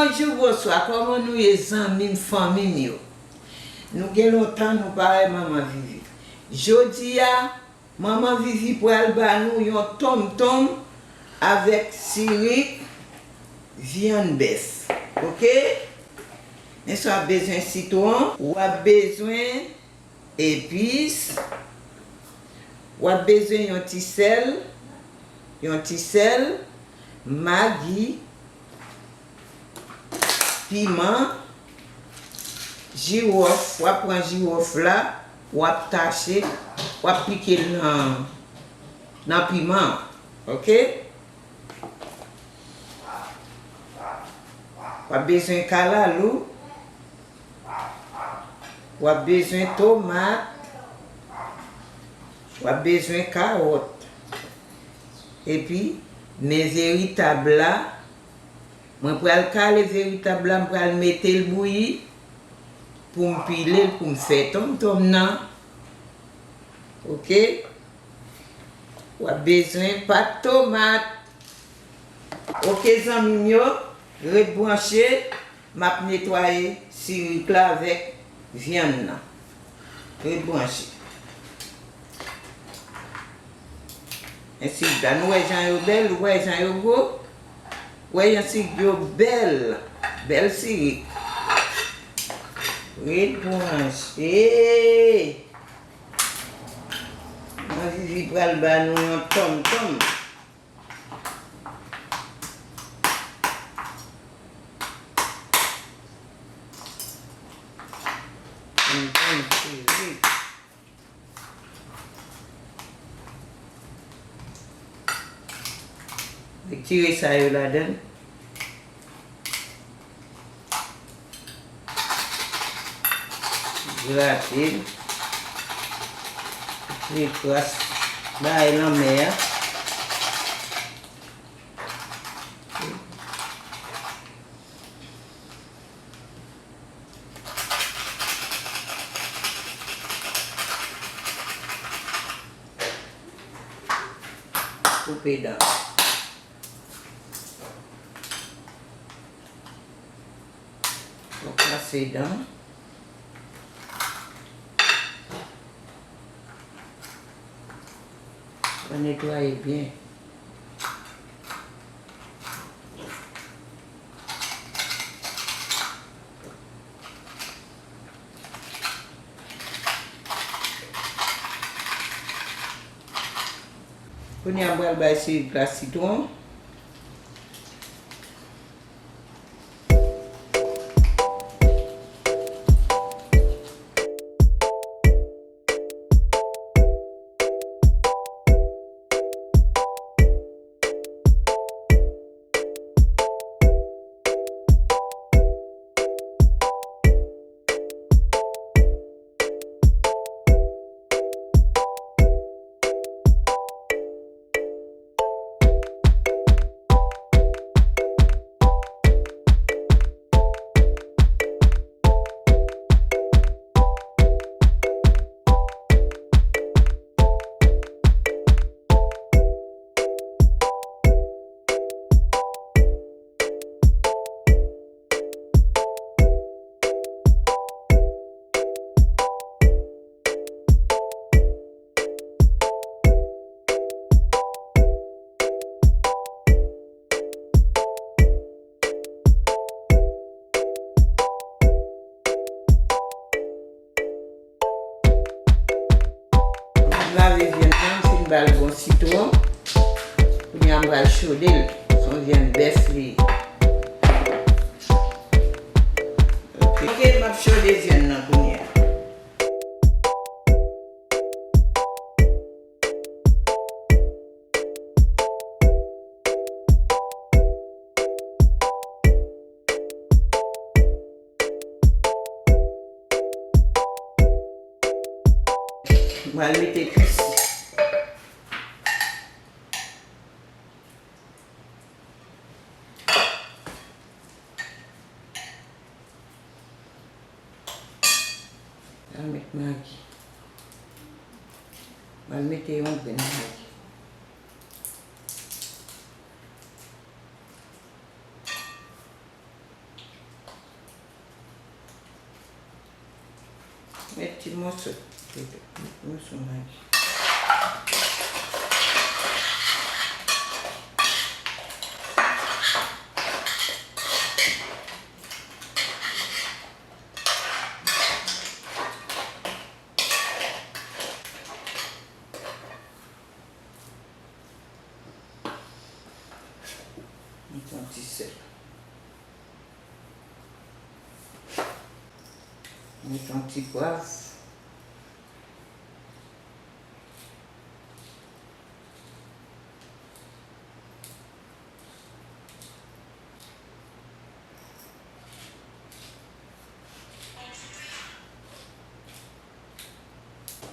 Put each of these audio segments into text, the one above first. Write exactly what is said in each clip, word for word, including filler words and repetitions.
Bonjou, bonswa, kòman nou ye, zanmi m, fanmi m yo? Nou gen lontan nou pa wè Manman Vivi. Jodi a, Manman Vivi pral ba nou yon tonmtonm avèk sirik vyann bèf. Oke? Men sa w ap bezwen sitwon, w ap bezwen epis, w ap bezwen yon ti sèl, yon ti sèl, magi, piman, jiwòf, w ap pran jiwòf la, w ap tache, w ap pike l nan, nan piman an, oke? W ap bezwen kalalou, w ap bezwen tomat, w ap bezwen kawòt. Epi, men veritab la, mwen pral kale veritab la, m pral mete l bouyi pou m pile l, pou m fè tonmtonm nan. Oke? W ap bezwen pat tomat. Oke, zanmi m yo, ret branche. M ap netwaye sirik la avèk vyann nan. Ret branche. Men sirik la, nou wè jan yo bèl, nou wè jan yo gwo. Wè jan sirik yo bèl. Bèl sirik. Ret branche. Manman Vivi pral ba nou yon tonmtonm. Yon tonmtonm sirik. Retire sa yo ladan l. Grate l. Retire kras bagay lanmè a. Koupe dan. Ou kase dan. Ou netwaye byen. Kounye a, m pral bay sirik la sitwon. M lave vyann nan, m fin ba l bon sitwon. Kounye a, m pral chode l. Se yon vyann bèf li ye. Ok, m ap chode vyann nan kounye a. M pral mete epis. Pral met magi. Pral mete yon grenn magi. Met ti moso, moso Magi. Met yon ti sèl. Met yon ti pwav.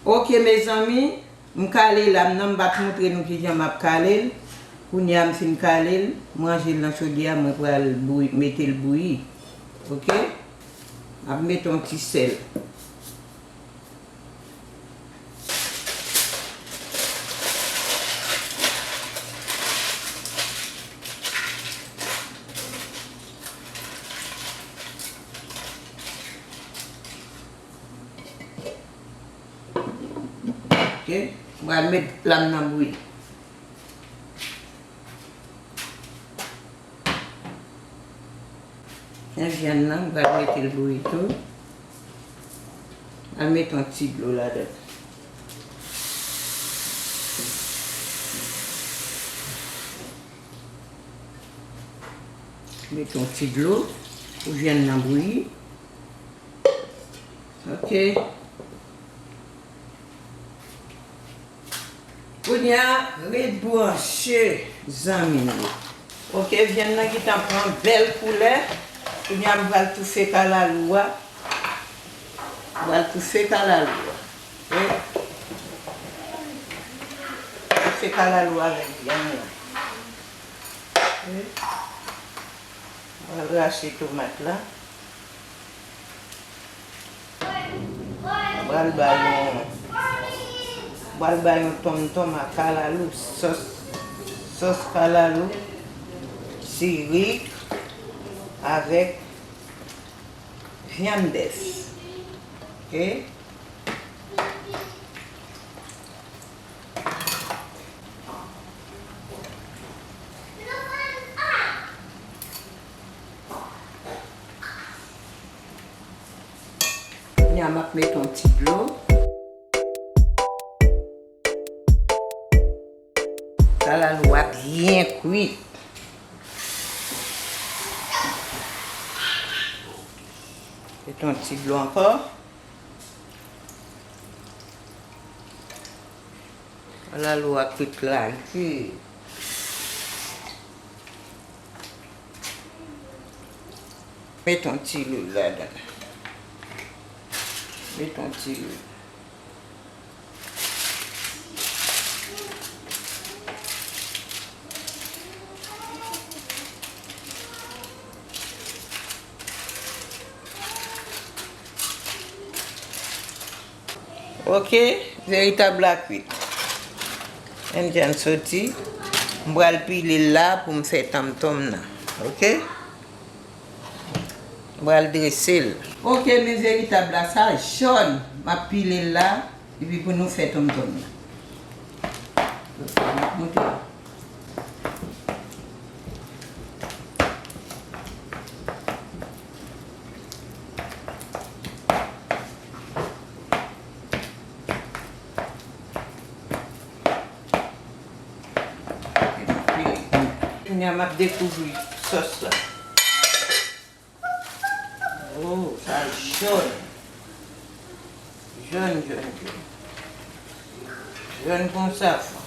Ok, mezanmi, m kale lam nan, m pa t montre nou kijan m ap kale l. Kounye a m fin kale l, m ranje l nan chodyè a, mwen pral bouyi, mete l bouyi. Ok? M ap mete yon ti sèl. Ok, m pral met lam nan bouyi. Men vyann nan, m pral mete l bouyi tou. Al met yon ti dlo ladan. Met yon ti dlo pou vyann nan bouyi. Ok. Kounye a, ret branche, zanmi m yo. Ok, vyann nan gentan pran bèl koulè. Kounye a, m pral toufe kalalou a. M pral toufe kalalou a. Ok? Toufe kalalou avèk vyann nan. Ok? M pral rache tomat la. Pral ba yon, pral ba yon tonmtonm a kalalou, sòs, sòs kalalou, sirik avèk vyann bèf. Ok? Kounye a m ap met yon ti dlo. Kalalou a byen kwit. Met yon ti dlo ankò. Kalalou a kwit lage. Met yon ti lwil ladan. Met yon ti lwil. Ok, veritab la kwit. Enn jan soti, m pral pile l la pou m fè tonmtonm nan. Ok? M pral drese l. Ok, men veritab la, sa jòn. M ap pile l la, epi pou nou fè tonmtonm nan. Ok, m ap monte. Kounye a, m ap dekouvri sòs la. Oh, sa jòn. Jòn, jòn, jòn. Jòn kon safran.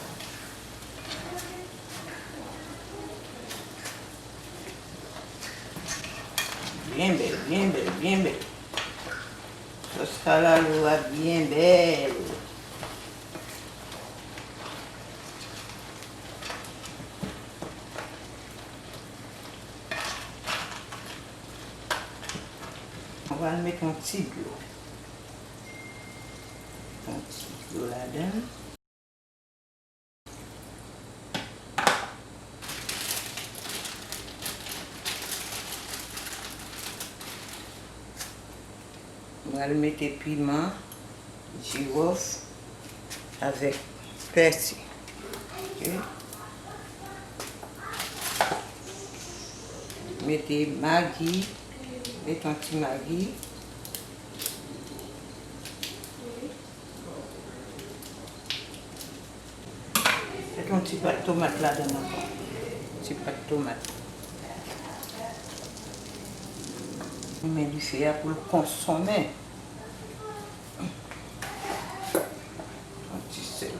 Byen bèl, byen bèl, byen bèl. Sòs kalalou a byen bèl. Mwen pral met yon ti dlo. Yon ti dlo ladan. Mwen al mete piman, jiwòf avèk pèsi. Ok. Mete magi, mete yon ti magi. Mete yon ti pat tomat ladan ankò. Ti pat tomat. Men dife a pou l konsonmen. Yon ti sèl.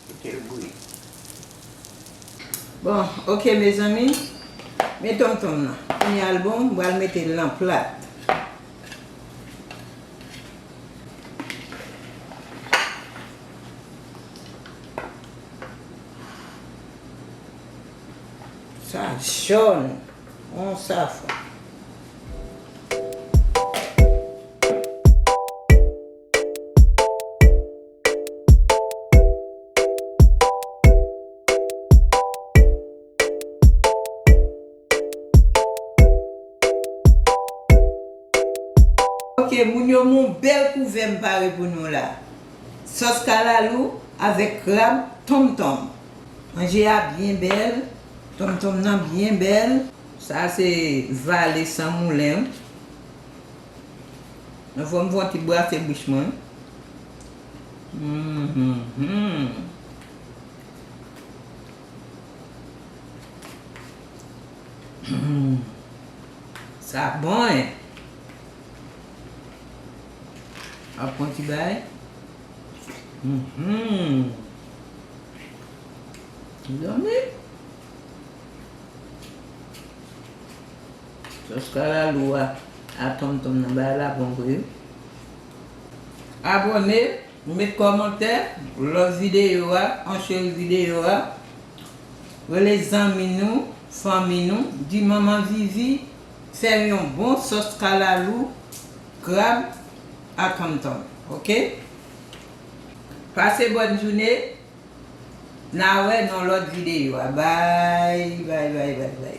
Kite l bouyi. Bon, ok, mezanmi. Men tonmtonm nan. Kounye a l bon, m pral mete l nan plat. Sa jòn. On sa fò. Ok, moun yo, men yon bèl kouvè m pare pou nou la. Sòs kalalou avèk krab tonmtonm. Manje a byen bèl, tonmtonm nan byen bèl. Sa se vale san moulen. Nan fò m fè yon ti brase bouch mwen. Mhm. Sa bon, en. Ap pran ti bay. Mhm. Zanmi. Sòs kalalou a, a tonmtonm nan, bagay la bon vre wi. Abòne, met kòmantè, lòt videyo a, ancheri videyo a. Rele zanmi nou, fanmi nou, di manman Vivi fè yon bon sòs kalalou, krab a tonmtonm. Ok? Pase bòn jounen, n a wè nan lòt videyo a. Bay, bay, bay, bay, bay.